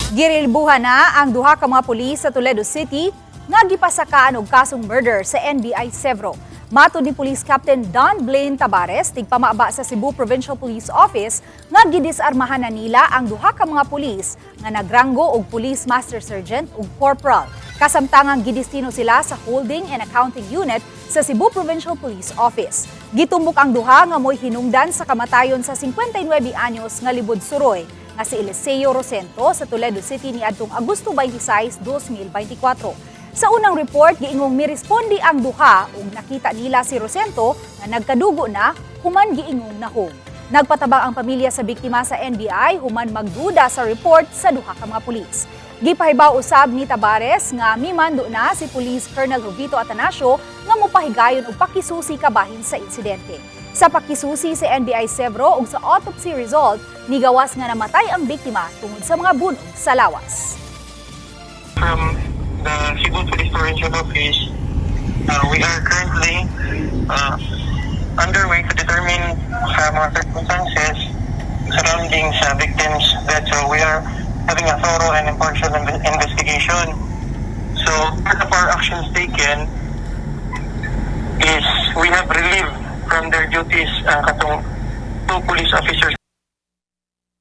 Girelbuhan na ang duha ka mga pulis sa Toledo City nga gipasakaan og kasong murder sa NBI Sevro. Matod ni Police Captain Don Blaine Tabares, tigpamaaba sa Cebu Provincial Police Office, nga gidisarmahan na nila ang duha ka mga pulis nga nagranggo og Police Master Sergeant ug Corporal. Kasamtangang gidestino sila sa Holding and Accounting Unit sa Cebu Provincial Police Office. Gitumbok ang duha nga mo'y hinungdan sa kamatayon sa 59 anyos nga libod suroy nga si Eliseo Rosento sa Toledo City niadtong Agosto 26, 2024. Sa unang report, giingong miresponde ang duha ug nakita nila si Rosento nga nagkadugo na human giingong nahog. Nagpatabang ang pamilya sa biktima sa NBI human magduda sa report sa duha ka mga pulis. Gipahibaw usab ni Tabares nga mimando na si Police Colonel Jovito Atanasio nga mopahigayon og pakisusi kabahin sa insidente. Sa pakisusi sa NBI Sevro ug sa autopsy result, nigawas nga namatay ang biktima tungod sa mga bunog sa lawas. From the Cebu Police Provincial Office, we are currently underway to determine sa mga circumstances surrounding sa victim's death. So we are having a thorough and impartial investigation. So part of our actions taken is we have relieved from their duties ang katong two police officers.